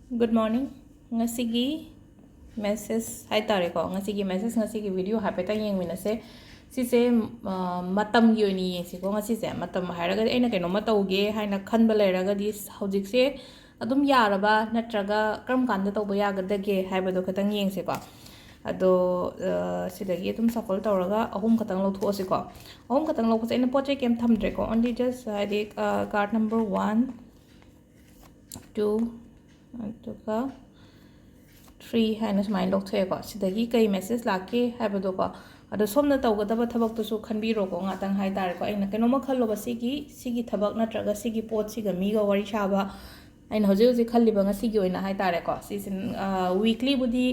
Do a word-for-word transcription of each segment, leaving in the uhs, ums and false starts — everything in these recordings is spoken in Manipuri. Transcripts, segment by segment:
Good morning. ꯉꯁꯤꯒꯤ message ꯍꯥꯏꯇꯥꯔꯦꯀꯣ, ꯉꯁꯤꯒꯤ message, ꯉꯁꯤꯒꯤ video ꯍꯥꯏꯐꯦꯠꯇꯪ ꯌꯦꯡꯃꯤꯟꯅꯁꯦ꯫ ꯁꯤꯁꯦ, ꯑ, ꯃꯇꯝꯒꯤ ꯑꯣꯏꯅ ꯌꯦꯡꯁꯤꯀꯣ꯫ ꯉꯁꯤꯁꯦ ꯃꯇꯝ ꯍꯥꯏꯔꯒꯗꯤ ꯑꯩꯅ ꯀꯩꯅꯣꯝꯃ ꯇꯧꯒꯦ ꯍꯥꯏꯅ ꯈꯟꯕ ꯂꯩꯔꯒꯗꯤ ꯍꯧꯖꯤꯛꯁꯦ ꯑꯗꯨꯝ ꯌꯥꯔꯕ ꯅꯠꯇ꯭ꯔꯒ ꯀꯔꯝ ꯀꯥꯟꯗ ꯇꯧꯕ ꯌꯥꯒꯗꯒꯦ ꯍꯥꯏꯕꯗꯣ ꯈꯤꯇꯪ ꯌꯦꯡꯁꯤꯀꯣ꯫ ꯑꯗꯣ, ꯑ, ꯁꯤꯗꯒꯤ ꯑꯗꯨꯝ shuffle ꯇꯧꯔꯒ ꯑꯍꯨꯝ ꯈꯛꯇꯪ ꯂꯧꯊꯣꯛꯑꯁꯤꯀꯣ꯫ ꯑꯍꯨꯝ ꯈꯛꯇꯪ ꯂꯧꯕꯁꯦ ꯑꯩꯅ ꯄꯣꯠ ꯆꯩ ꯀꯩꯝ ꯊꯝꯗ꯭ꯔꯦꯀꯣ, only just ꯍꯥꯏꯗꯤ, ꯑ, card number one, two, ꯑꯗꯨꯒ three ꯍꯥꯏꯅ ꯁꯨꯃꯥꯏꯅ ꯂꯧꯊꯣꯛꯑꯦꯀꯣ꯫ ꯁꯤꯗꯒꯤ ꯀꯩ message ꯂꯥꯛꯀꯦ ꯍꯥꯏꯕꯗꯣꯀꯣ꯫ ꯑꯗꯣ ꯁꯣꯝꯅ ꯇꯧꯒꯗꯕ ꯊꯕꯛꯇꯨꯁꯨ ꯈꯟꯕꯤꯔꯣꯀꯣ ꯉꯥꯛꯇꯪ ꯍꯥꯏꯇꯥꯔꯦꯀꯣ꯫ ꯑꯩꯅ ꯀꯩꯅꯣꯝꯃ ꯈꯜꯂꯣꯕ, ꯁꯤꯒꯤ, ꯁꯤꯒꯤ ꯊꯕꯛ ꯅꯠꯇ꯭ꯔꯒ ꯁꯤꯒꯤ ꯄꯣꯠꯁꯤꯒ ꯃꯤꯒ ꯋꯥꯔꯤ ꯁꯥꯕ, ꯑꯩꯅ ꯍꯧꯖꯤꯛ ꯍꯧꯖꯤꯛ ꯈꯜꯂꯤꯕ ꯉꯁꯤꯒꯤ ꯑꯣꯏꯅ ꯍꯥꯏꯇꯥꯔꯦꯀꯣ꯫ ꯁꯤꯁꯤ, ꯑ, weeklyꯕꯨꯗꯤ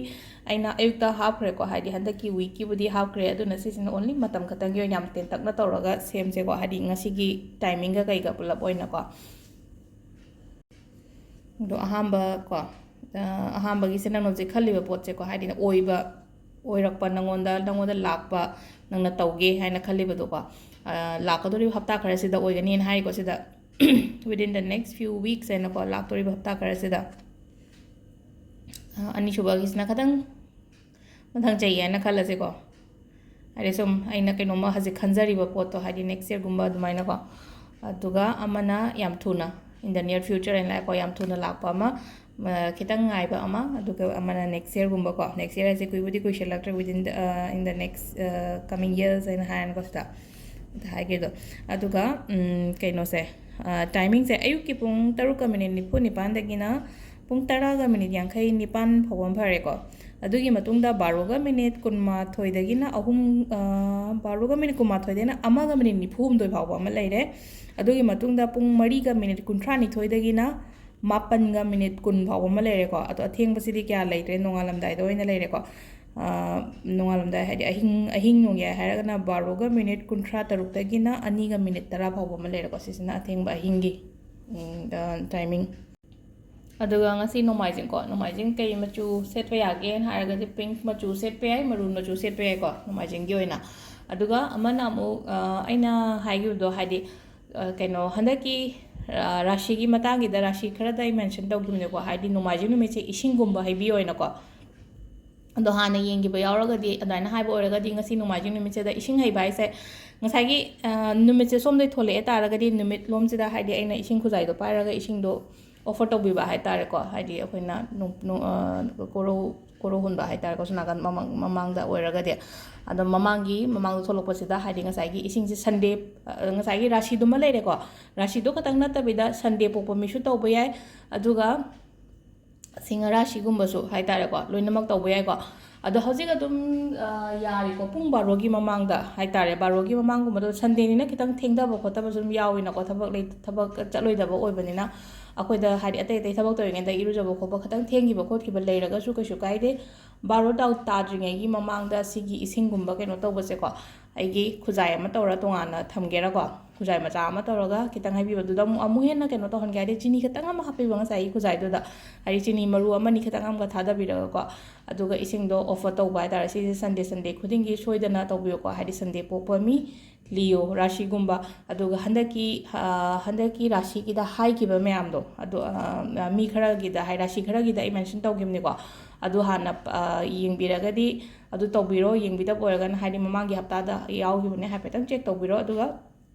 ꯑꯩꯅ ꯑꯌꯨꯛꯇ ꯍꯥꯞꯈ꯭ꯔꯦꯀꯣ, ꯍꯥꯏꯗꯤ ꯍꯟꯗꯛꯀꯤ weekꯀꯤꯕꯨꯗꯤ ꯍꯥꯞꯈ꯭ꯔꯦ꯫ ꯑꯗꯨꯅ ꯁꯤꯁꯤꯅ only ꯃꯇꯝ ꯈꯛꯇꯪꯒꯤ ꯑꯣꯏꯅ ꯌꯥꯝ ꯇꯦꯟꯇꯛꯅ ꯇꯧꯔꯒ ꯁꯦꯝꯁꯦꯀꯣ, ꯍꯥꯏꯗꯤ ꯉꯁꯤꯒꯤ timingꯒ ꯀꯩꯒ ꯄꯨꯂꯞ ꯑꯣꯏꯅꯀꯣ꯫ ꯑꯗꯣ ꯑꯍꯥꯟꯕ ꯀꯣ, ꯑ, ꯑꯍꯥꯟꯕꯒꯤꯁꯦ ꯅꯪꯅ ꯍꯧꯖꯤꯛ ꯈꯜꯂꯤꯕ ꯄꯣꯠꯁꯦꯀꯣ, ꯍꯥꯏꯗꯤ ꯑꯣꯏꯕ, ꯑꯣꯏꯔꯛꯄ, ꯅꯪꯉꯣꯟꯗ, ꯅꯪꯉꯣꯟꯗ ꯂꯥꯛꯄ, ꯅꯪꯅ ꯇꯧꯒꯦ ꯍꯥꯏꯅ ꯈꯜꯂꯤꯕꯗꯣꯀꯣ, ꯑ, ꯂꯥꯛꯀꯗꯧꯔꯤꯕ ꯍꯞꯇꯥ ꯈꯔꯁꯤꯗ ꯑꯣꯏꯒꯅꯤꯅ ꯍꯥꯏꯀꯣ ꯁꯤꯗ꯫ Within the next few weeks ꯍꯥꯏꯅꯀꯣ, ꯂꯥꯛꯇꯧꯔꯤꯕ ꯍꯞꯇꯥ ꯈꯔꯁꯤꯗ꯫ ꯑ, ꯑꯅꯤꯁꯨꯕꯒꯤꯁꯤꯅ ꯈꯇꯪ ꯃꯊꯪ ꯆꯍꯤ ꯍꯥꯏꯅ ꯈꯜꯂꯁꯤꯀꯣ꯫ ꯍꯥꯏꯗꯤ ꯁꯨꯝ ꯑꯩꯅ ꯀꯩꯅꯣꯝꯃ ꯍꯧꯖꯤꯛ ꯈꯟꯖꯔꯤꯕ ꯄꯣꯠꯇꯣ, ꯍꯥꯏꯗꯤ next yearꯒꯨꯝꯕ ꯑꯗꯨꯃꯥꯏꯅꯀꯣ꯫ ꯑꯗꯨꯒ ꯑꯃꯅ ꯌꯥꯝ ꯊꯨꯅ, in the near future ꯍꯥꯏꯅ ꯂꯥꯛꯑꯦꯀꯣ, ꯌꯥꯝ ꯊꯨꯅ ꯂꯥꯛꯄ ꯑꯃ, ꯑ, ꯈꯤꯇꯪ ꯉꯥꯏꯕ ꯑꯃ, ꯑꯗꯨꯒ ꯑꯃꯅ next yearꯒꯨꯝꯕꯀꯣ꯫ Next year ꯍꯥꯏꯁꯦ ꯀꯨꯏꯕꯨꯗꯤ ꯀꯨꯏꯁꯜꯂꯛꯇ꯭ꯔꯦ, within the, ꯑ, in the next, ꯑ, coming years ꯍꯥꯏꯅ ꯍꯥꯏꯔꯅꯤꯀꯣ ꯁꯤꯗ꯫ ꯑꯗ ꯍꯥꯏꯒꯦꯗꯣ꯫ ꯑꯗꯨꯒ, ꯎꯝ, ꯀꯩꯅꯣꯁꯦ, ꯑ, timingꯁꯦ ꯑꯌꯨꯛꯀꯤ ꯄꯨꯡ ꯇꯔꯨꯛꯀ minute ꯅꯤꯐꯨ ꯅꯤꯄꯥꯟꯗꯒꯤꯅ ꯄꯨꯡ ꯇꯔꯥꯒ minute ꯌꯥꯡꯈꯩ ꯅꯤꯄꯥꯟ ꯐꯥꯎꯕ ꯑꯃ ꯐꯔꯦꯀꯣ꯫ ꯑꯗꯨꯒꯤ ꯃꯇꯨꯡꯗ ꯕꯥꯔꯣꯒ minute ꯀꯨꯟꯃꯥꯊꯣꯏꯗꯒꯤꯅ ꯑꯍꯨꯝ, ꯑ, ꯕꯥꯔꯣꯒ minute ꯀꯨꯟꯃꯥꯊꯣꯏꯗꯒꯤꯅ ꯑꯃꯒ minute ꯅꯤꯐꯨ ꯍꯨꯝꯗꯣꯏ ꯐꯥꯎꯕ ꯑꯃ ꯂꯩꯔꯦ꯫ ꯑꯗꯨꯒꯤ ꯃꯇꯨꯡꯗ ꯄꯨꯡ ꯃꯔꯤꯒ minute ꯀꯨꯟꯊ꯭ꯔꯥꯅꯤꯊꯣꯏꯗꯒꯤꯅ ꯃꯥꯄꯟꯒ minute ꯀꯨꯟ ꯐꯥꯎꯕ ꯑꯃ ꯂꯩꯔꯦꯀꯣ꯫ ꯑꯗꯣ ꯑꯊꯦꯡꯕꯁꯤꯗꯤ ꯀꯌꯥ ꯂꯩꯇ꯭ꯔꯦ, ꯅꯣꯡꯉꯥꯜꯂꯝꯗꯥꯏꯗ ꯑꯣꯏꯅ ꯂꯩꯔꯦꯀꯣ꯫ ꯑ, ꯅꯣꯡꯉꯥꯜꯂꯝꯗꯥꯏ ꯍꯥꯏꯗꯤ ꯑꯍꯤꯡ, ꯑꯍꯤꯡ ꯅꯣꯡꯌꯥꯏ ꯍꯥꯏꯔꯒꯅ ꯕꯥꯔꯣꯒ minute ꯀꯨꯟꯊ꯭ꯔꯥ ꯇꯔꯨꯛꯇꯒꯤꯅ ꯑꯅꯤꯒ minute ꯇꯔꯥ ꯐꯥꯎꯕ ꯑꯃ ꯂꯩꯔꯦꯀꯣ꯫ ꯁꯤꯁꯤꯅ ꯑꯊꯦꯡꯕ ꯑꯍꯤꯡꯒꯤ, ꯎꯝ, ꯑ, timing꯫ ꯑꯗꯨꯒ ꯉꯁꯤ ꯅꯣꯡꯃꯥꯏꯖꯤꯡꯀꯣ, ꯅꯣꯡꯃꯥꯏꯖꯤꯡ ꯀꯩ ꯃꯆꯨ ꯁꯦꯠꯄ ꯌꯥꯒꯦꯅ ꯍꯥꯏꯔꯒꯗꯤ pink ꯃꯆꯨ ꯁꯦꯠꯄ ꯌꯥꯏ, maroon ꯃꯆꯨ ꯁꯦꯠꯄ ꯌꯥꯏꯀꯣ ꯅꯣꯡꯃꯥꯏꯖꯤꯡꯒꯤ ꯑꯣꯏꯅ꯫ ꯑꯗꯨꯒ ꯑꯃꯅ ꯑꯃꯨꯛ, ꯑ, ꯑꯩꯅ ꯍꯥꯏꯈꯤꯕꯗꯣ, ꯍꯥꯏꯗꯤ, ꯑ, ꯀꯩꯅꯣ, ꯍꯟꯗꯛꯀꯤ ꯔꯥ-, ꯔꯥꯁꯤꯒꯤ ꯃꯇꯥꯡꯒꯤꯗ ꯔꯥꯁꯤ ꯈꯔꯗ ꯑꯩ mention ꯇꯧꯈꯤꯕꯅꯦꯀꯣ, ꯍꯥꯏꯗꯤ ꯅꯣꯡꯃꯥꯏꯖꯤꯡ ꯅꯨꯃꯤꯠꯁꯦ ꯏꯁꯤꯡꯒꯨꯝꯕ ꯍꯩꯕꯤ ꯑꯣꯏꯅꯀꯣ꯫ ꯑꯗꯣ ꯍꯥꯟꯅ ꯌꯦꯡꯈꯤꯕ ꯌꯥꯎꯔꯒꯗꯤ, ꯑꯗꯨꯃꯥꯏꯅ ꯍꯥꯏꯕ ꯑꯣꯏꯔꯒꯗꯤ, ꯉꯁꯤ ꯅꯣꯡꯃꯥꯏꯖꯤꯡ ꯅꯨꯃꯤꯠꯁꯤꯗ ꯏꯁꯤꯡ ꯍꯩꯕ ꯍꯥꯏꯁꯦ, ꯉꯁꯥꯏꯒꯤ, ꯑ, ꯅꯨꯃꯤꯠꯁꯦ ꯁꯣꯝꯗꯩ ꯊꯣꯛꯂꯛꯑꯦ ꯇꯥꯔꯒꯗꯤ, ꯅꯨꯃꯤꯠ ꯂꯣꯝꯁꯤꯗ ꯍꯥꯏꯗꯤ ꯑꯩꯅ ꯏꯁꯤꯡ ꯈꯨꯖꯥꯏꯗꯣ ꯄꯥꯏꯔꯒ ꯏꯁꯤꯡꯗꯣ offer ꯇꯧꯕꯤꯕ ꯍꯥꯏꯇꯥꯔꯦꯀꯣ꯫ ꯍꯥꯏꯗꯤ ꯑꯩꯈꯣꯏꯅ ꯅꯨꯡ-, ꯅꯨꯡ-, ꯑ, ꯀꯣꯔꯧ, ꯀꯣꯔꯧ ꯍꯨꯟꯕ ꯍꯥꯏꯇꯥꯔꯦꯀꯣ, ꯁꯣꯝ ꯅꯥꯀꯟ ꯃꯃꯥꯡ, ꯃꯃꯥꯡꯗ ꯑꯣꯏꯔꯒꯗꯤ꯫ ꯑꯗꯣ ꯃꯃꯥꯡꯒꯤ, ꯃꯃꯥꯡꯗ ꯊꯣꯛꯂꯛꯄꯁꯤꯗ ꯍꯥꯏꯗꯤ ꯉꯁꯥꯏꯒꯤ ꯏꯁꯤꯡꯁꯦ Sunday, ꯑ, ꯉꯁꯥꯏꯒꯤ ꯔꯥꯁꯤꯗꯨꯃ ꯂꯩꯔꯦꯀꯣ꯫ ꯔꯥꯁꯤꯗꯣ ꯈꯛꯇꯪ ꯅꯠꯇꯕꯤꯗ Sunday ꯄꯣꯛꯄ ꯃꯤꯁꯨ ꯇꯧꯕ ꯌꯥꯏ, ꯑꯗꯨꯒ ꯁꯤꯡꯍ ꯔꯥꯁꯤꯒꯨꯝꯕꯁꯨ ꯍꯥꯏꯇꯥꯔꯦꯀꯣ, ꯂꯣꯏꯅꯃꯛ ꯇꯧꯕ ꯌꯥꯏꯀꯣ꯫ ꯑꯗꯣ ꯍꯧꯖꯤꯛ ꯑꯗꯨꯝ, ꯑ, ꯌꯥꯔꯤꯀꯣ, ꯄꯨꯡ ꯕꯥꯔꯣꯒꯤ ꯃꯃꯥꯡꯗ ꯍꯥꯏꯇꯥꯔꯦ, ꯕꯥꯔꯣꯒꯤ ꯃꯃꯥꯡꯒꯨꯝꯕꯗ, Sundayꯅꯤꯅ ꯈꯤꯇꯪ ꯊꯦꯡꯊꯕ ꯈꯣꯠꯊꯕꯁꯨ ꯑꯗꯨꯝ ꯌꯥꯎꯋꯤꯅꯀꯣ, ꯊꯕꯛ ꯂꯩ-, ꯊꯕꯛ ꯆꯠꯂꯣꯏꯗꯕ ꯑꯣꯏꯕꯅꯤꯅ꯫ ꯑꯩꯈꯣꯏꯗ ꯍꯥꯏꯗꯤ ꯑꯇꯩ ꯑꯇꯩ ꯊꯕꯛ ꯇꯧꯔꯤꯉꯩꯗ ꯏꯔꯨꯖꯕ ꯈꯣꯠꯄ ꯈꯤꯇꯪ ꯊꯦꯡꯈꯤꯕ ꯈꯣꯠꯈꯤꯕ ꯂꯩꯔꯒꯁꯨ ꯀꯩꯁꯨ ꯀꯥꯏꯗꯦ꯫ ꯕꯥꯔꯣ ꯇꯥ-, ꯇꯥꯗ꯭ꯔꯤꯉꯩꯒꯤ ꯃꯃꯥꯡꯗ ꯁꯤꯒꯤ ꯏꯁꯤꯡꯒꯨꯝꯕ ꯀꯩꯅꯣ ꯇꯧꯕꯁꯦꯀꯣ, ꯑꯩꯒꯤ ꯈꯨꯖꯥꯏ ꯑꯃ ꯇꯧꯔ ꯇꯣꯉꯥꯟꯅ ꯊꯝꯒꯦꯔꯥꯀꯣ, ꯈꯨꯖꯥꯏ ꯃꯆꯥ ꯑꯃ ꯇꯧꯔꯒ ꯈꯤꯇꯪ ꯍꯩꯕꯤꯕꯗꯨꯗ ꯑꯃꯨꯛ, ꯑꯃꯨꯛ ꯍꯦꯟꯅ ꯀꯩꯅꯣ ꯇꯧꯍꯟꯒꯦ ꯍꯥꯏꯗꯤ ꯆꯤꯅꯤ ꯈꯤꯇꯪ ꯑꯃ ꯍꯥꯞꯄꯤꯕ ꯉꯁꯥꯏꯒꯤ ꯈꯨꯖꯥꯏꯗꯨꯗ, ꯍꯥꯏꯗꯤ ꯆꯤꯅꯤ ꯃꯔꯨ ꯑꯃꯅꯤ ꯈꯤꯇꯪ ꯑꯃꯒ ꯊꯥꯗꯕꯤꯔꯒꯀꯣ, ꯑꯗꯨꯒ ꯏꯁꯤꯡꯗꯣ offer ꯇꯧꯕ ꯍꯥꯏꯇꯥꯔꯦ꯫ ꯁꯤꯁꯦ Sunday, Sunday ꯈꯨꯗꯤꯡꯒꯤ ꯁꯣꯏꯗꯅ ꯇꯧꯕꯤꯌꯨꯀꯣ, ꯍꯥꯏꯗꯤ Sunday ꯄꯣꯛꯄ ꯃꯤ, Leo ꯔꯥꯁꯤꯒꯨꯝꯕ꯫ ꯑꯗꯨꯒ ꯍꯟꯗꯛꯀꯤ, ꯑ, ꯍꯟꯗꯛꯀꯤ ꯔꯥꯁꯤꯒꯤꯗ ꯍꯥꯏꯈꯤꯕ ꯃꯌꯥꯝꯗꯣ, ꯑꯗꯣ, ꯑ, ꯃꯤ ꯈꯔꯒꯤꯗ ꯍꯥꯏ, ꯔꯥꯁꯤ ꯈꯔꯒꯤꯗ ꯑꯩ mention ꯇꯧꯈꯤꯕꯅꯤꯀꯣ꯫ ꯑꯗꯨ ꯍꯥꯟꯅ, ꯑ, ꯌꯦꯡꯕꯤꯔꯒꯗꯤ ꯑꯗꯨ ꯇꯧꯕꯤꯔꯣ꯫ ꯌꯦꯡꯕꯤꯗꯕ ꯑꯣꯏꯔꯒꯅ, ꯍꯥꯏꯗꯤ ꯃꯃꯥꯡꯒꯤ ꯍꯞꯇꯥꯗ ꯌꯥꯎꯈꯤꯕꯅꯦ, ꯍꯥꯏꯐꯦꯠꯇꯪ check ꯇꯧꯕꯤꯔꯣ꯫ ꯑꯗꯨꯒ,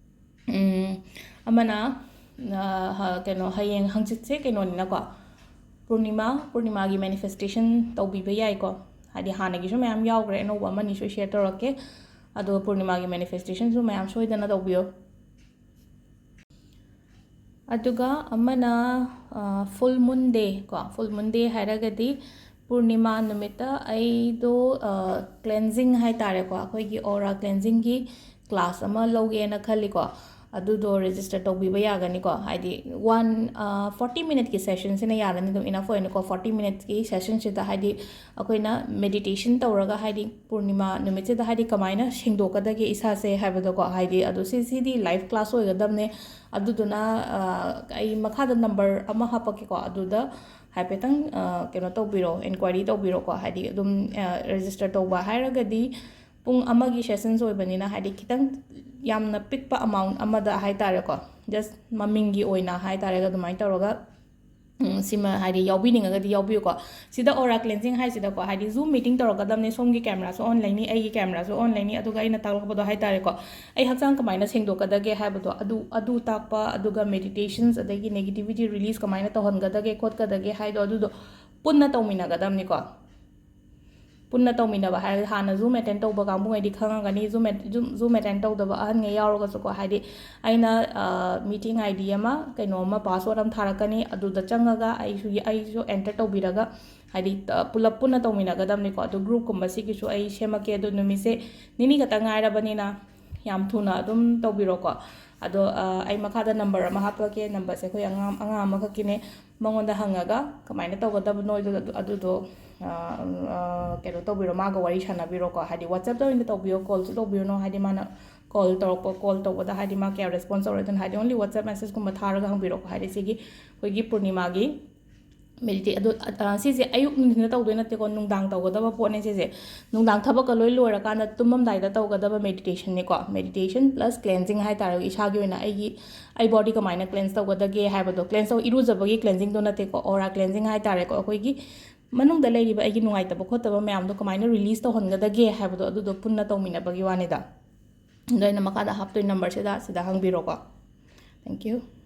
ꯎꯝ, ꯑꯃꯅ, ꯑ, ꯍ-, ꯀꯩꯅꯣ, ꯍꯌꯦꯡ ꯍꯪꯆꯤꯠꯁꯦ ꯀꯩꯅꯣꯅꯤꯅꯀꯣ, ꯄꯨꯔꯅꯤꯃꯥ, ꯄꯨꯔꯅꯤꯃꯥꯒꯤ manifestation ꯇꯧꯕꯤꯕ ꯌꯥꯏꯀꯣ꯫ ꯍꯥꯏꯗꯤ ꯍꯥꯟꯅꯒꯤꯁꯨ ꯃꯌꯥꯝ ꯌꯥꯎꯈ꯭ꯔꯦ, ꯑꯅꯧꯕ ꯑꯃꯅꯤꯁꯨ share ꯇꯧꯔꯛꯀꯦ꯫ ꯑꯗꯣ ꯄꯨꯔꯅꯤꯃꯥꯒꯤ manifestationꯁꯨ ꯃꯌꯥꯝ ꯁꯣꯏꯗꯅ ꯇꯧꯕꯤꯌꯣ꯫ ꯑꯗꯨꯒ ꯑꯃꯅ, ꯑ, full moon day ꯀꯣ, full moon day ꯍꯥꯏꯔꯒꯗꯤ ꯄꯨꯔꯅꯤꯃꯥ ꯅꯨꯃꯤꯠꯇ ꯑꯩꯗꯣ, ꯑ, cleansing ꯍꯥꯏꯇꯥꯔꯦꯀꯣ, ꯑꯩꯈꯣꯏꯒꯤ aura cleansingꯒꯤ class ꯑꯃ ꯂꯧꯒꯦꯅ ꯈꯜꯂꯤꯀꯣ꯫ ꯑꯗꯨꯗꯣ register ꯇꯧꯕꯤꯕ ꯌꯥꯒꯅꯤꯀꯣ꯫ ꯍꯥꯏꯗꯤ one, ꯑ, forty minuteꯀꯤ sessionꯁꯤꯅ ꯌꯥꯔꯅꯤ, ꯑꯗꯨꯝ enough ꯑꯣꯏꯅꯤꯀꯣ꯫ Forty minuteꯀꯤ sessionꯁꯤꯗ ꯍꯥꯏꯗꯤ ꯑꯩꯈꯣꯏꯅ meditation ꯇꯧꯔꯒ, ꯍꯥꯏꯗꯤ ꯄꯨꯔꯅꯤꯃꯥ ꯅꯨꯃꯤꯠꯁꯤꯗ ꯍꯥꯏꯗꯤ ꯀꯃꯥꯏꯅ ꯁꯦꯡꯗꯣꯛꯀꯗꯒꯦ ꯏꯁꯥꯁꯦ ꯍꯥꯏꯕꯗꯣꯀꯣ꯫ ꯍꯥꯏꯗꯤ ꯑꯗꯨ ꯁꯤ, ꯁꯤꯗꯤ live class ꯑꯣꯏꯒꯗꯕꯅꯦ꯫ ꯑꯗꯨꯗꯨꯅ, ꯑ, ꯑꯩ ꯃꯈꯥꯗ number ꯑꯃ ꯍꯥꯞꯄꯛꯀꯦꯀꯣ, ꯑꯗꯨꯗ ꯍꯥꯏꯐꯦꯠꯇꯪ, ꯑ, ꯀꯩꯅꯣ ꯇꯧꯕꯤꯔꯣ, inquiry ꯇꯧꯕꯤꯔꯣꯀꯣ꯫ ꯍꯥꯏꯗꯤ ꯑꯗꯨꯝ, ꯑ, register ꯇꯧꯕ ꯍꯥꯏꯔꯒꯗꯤ ꯄꯨꯡ ꯑꯃꯒꯤ sessions ꯑꯣꯏꯕꯅꯤꯅ, ꯍꯥꯏꯗꯤ ꯈꯤꯇꯪ ꯌꯥꯝꯅ ꯄꯤꯛꯄ amount ꯑꯃꯗ ꯍꯥꯏ ꯇꯥꯔꯦꯀꯣ, just ꯃꯃꯤꯡꯒꯤ ꯑꯣꯏꯅ ꯍꯥꯏ ꯇꯥꯔꯦ, ꯑꯗꯨꯃꯥꯏꯅ ꯇꯧꯔꯒ, ꯎꯝ, ꯁꯤꯃ ꯍꯥꯏꯗꯤ ꯌꯥꯎꯕꯤꯅꯤꯡꯉꯒꯗꯤ ꯌꯥꯎꯕꯤꯌꯨꯀꯣ꯫ ꯁꯤꯗ aura cleansing ꯍꯥꯏꯁꯤꯗꯀꯣ, ꯍꯥꯏꯗꯤ Zoom meeting ꯇꯧꯔꯛꯀꯗꯕꯅꯤ, ꯁꯣꯝꯒꯤ cameraꯁꯨ on ꯂꯩꯅꯤ, ꯑꯩꯒꯤ cameraꯁꯨ on ꯂꯩꯅꯤ, ꯑꯗꯨꯒ ꯑꯩꯅ ꯇꯥꯛꯂꯛꯄꯗꯣ ꯍꯥꯏ ꯇꯥꯔꯦꯀꯣ, ꯑꯩ ꯍꯛꯆꯥꯡ ꯀꯃꯥꯏꯅ ꯁꯦꯡꯗꯣꯛꯀꯗꯒꯦ ꯍꯥꯏꯕꯗꯣ, ꯑꯗꯨ ꯑꯗꯨ ꯇꯥꯛꯄ, ꯑꯗꯨꯒ meditations ꯑꯗꯒꯤ negativity release ꯀꯃꯥꯏꯅ ꯇꯧꯍꯟꯒꯗꯒꯦ ꯈꯣꯠꯀꯗꯒꯦ ꯍꯥꯏꯗꯣ, ꯑꯗꯨꯗꯣ ꯄꯨꯟꯅ ꯇꯧꯃꯤꯟꯅꯒꯗꯕꯅꯤꯀꯣ꯫ ꯄꯨꯟꯅ ꯇꯧꯃꯤꯟꯅꯕ ꯍꯥꯏꯔꯒ, ꯍꯥꯟꯅ Zoom attend ꯇꯧꯕ ꯀꯥꯡꯕꯨꯉꯩꯗꯤ ꯈꯪꯉꯝꯒꯅꯤ, Zoom at-, Zoom, Zoom attend ꯇꯧꯗꯕ ꯑꯍꯟꯉꯩ ꯌꯥꯎꯔꯒꯁꯨꯀꯣ, ꯍꯥꯏꯗꯤ ꯑꯩꯅ, ꯑ, meeting ID ꯑꯃ, ꯀꯩꯅꯣ ꯑꯃ, password ꯑꯃ ꯊꯥꯔꯛꯀꯅꯤ, ꯑꯗꯨꯗ ꯆꯪꯉꯒ ꯑꯩꯁꯨ, ꯑꯩꯁꯨ enter ꯇꯧꯕꯤꯔꯒ, ꯍꯥꯏꯗꯤ, ꯑ, ꯄꯨꯂꯞ ꯄꯨꯟꯅ ꯇꯧꯃꯤꯟꯅꯒꯗꯕꯅꯤꯀꯣ꯫ ꯑꯗꯨ groupꯀꯨꯝꯕ ꯁꯤꯒꯤꯁꯨ ꯑꯩ ꯁꯦꯝꯃꯛꯀꯦ꯫ ꯑꯗꯨ ꯅꯨꯃꯤꯠꯁꯦ ꯅꯤꯅꯤ ꯈꯛꯇ ꯉꯥꯏꯔꯕꯅꯤꯅ ꯌꯥꯝ ꯊꯨꯅ ꯑꯗꯨꯝ ꯇꯧꯕꯤꯔꯣꯀꯣ꯫ ꯑꯗꯣ, ꯑ, ꯑꯩ ꯃꯈꯥꯗ number ꯑꯃ ꯍꯥꯞꯄꯛꯀꯦ꯫ Numberꯁꯦ ꯑꯩꯈꯣꯏ ꯑꯉꯥꯡ, ꯑꯉꯥꯡ ꯑꯃꯈꯛꯀꯤꯅꯦ꯫ ꯃꯉꯣꯟꯗ ꯍꯪꯉꯒ ꯀꯃꯥꯏꯅ ꯇꯧꯒꯗꯕꯅꯣ ꯑꯗꯨ, ꯑꯗꯨ, ꯑꯗꯨꯗꯣ, ꯑ, ꯑ, ꯀꯩꯅꯣ ꯇꯧꯕꯤꯔꯣ, ꯃꯥꯒ ꯋꯥꯔꯤ ꯁꯥꯟꯅꯕꯤꯔꯣꯀꯣ꯫ ꯍꯥꯏꯗꯤ WhatsAppꯇ ꯑꯣꯏꯅ ꯇꯧꯕꯤꯌꯣ, callꯁꯨ ꯇꯧꯕꯤꯔꯨꯅꯣ꯫ ꯍꯥꯏꯗꯤ ꯃꯥꯅ call ꯇꯧꯔꯛꯄ, call ꯇꯧꯕꯗ ꯍꯥꯏꯗꯤ ꯃꯥ ꯀꯌꯥ response ꯇꯧꯔꯣꯏ꯫ ꯑꯗꯨꯅ ꯍꯥꯏꯗꯤ only WhatsApp messageꯀꯨꯝꯕ ꯊꯥꯔꯒ ꯍꯪꯕꯤꯔꯣꯀꯣ꯫ ꯍꯥꯏꯗꯤ ꯁꯤꯒꯤ ꯑꯩꯈꯣꯏꯒꯤ ꯄꯨꯔꯅꯤꯃꯥꯒꯤ medita-, ꯑꯗꯨ, ꯑ, ꯁꯤꯁꯦ ꯑꯌꯨꯛ ꯅꯨꯡꯊꯤꯜꯗ ꯇꯧꯗꯣꯏ ꯅꯠꯇꯦꯀꯣ, ꯅꯨꯡꯗꯥꯡ ꯇꯧꯒꯗꯕ ꯄꯣꯠꯅꯦ ꯁꯤꯁꯦ꯫ ꯅꯨꯡꯗꯥꯡ ꯊꯕꯛꯀ ꯂꯣꯏ ꯂꯣꯏꯔꯀꯥꯟꯗ ꯇꯨꯝꯃꯝꯗꯥꯏꯗ ꯇꯧꯒꯗꯕ meditationꯅꯦꯀꯣ꯫ Meditation plus cleansing ꯍꯥꯏꯇꯥꯔꯦ꯫ ꯏꯁꯥꯒꯤ ꯑꯣꯏꯅ ꯑꯩꯒꯤ, ꯑꯩ body ꯀꯃꯥꯏꯅ cleanse ꯇꯧꯒꯗꯒꯦ ꯍꯥꯏꯕꯗꯣ, cleanse ꯇꯧ, ꯏꯔꯨꯖꯕꯒꯤ cleansingꯗꯣ ꯅꯠꯇꯦꯀꯣ, aura cleansing ꯍꯥꯏꯇꯥꯔꯦꯀꯣ꯫ ꯑꯩꯈꯣꯏꯒꯤ ꯃꯅꯨꯡꯗ ꯂꯩꯔꯤꯕ ꯑꯩꯒꯤ ꯅꯨꯡꯉꯥꯏꯇꯕ ꯈꯣꯠꯇꯕ ꯃꯌꯥꯝꯗꯣ ꯀꯃꯥꯏꯅ release ꯇꯧꯍꯟꯒꯗꯒꯦ ꯍꯥꯏꯕꯗꯣ, ꯑꯗꯨꯗꯣ ꯄꯨꯟꯅ ꯇꯧꯃꯤꯟꯅꯕꯒꯤ ꯋꯥꯅꯤꯗ꯫ ꯑꯗꯣ ꯑꯩꯅ ꯃꯈꯥꯗ ꯍꯥꯞꯇꯣꯏ numberꯁꯤꯗ, ꯁꯤꯗ ꯍꯪꯕꯤꯔꯣꯀꯣ꯫ Thank you꯫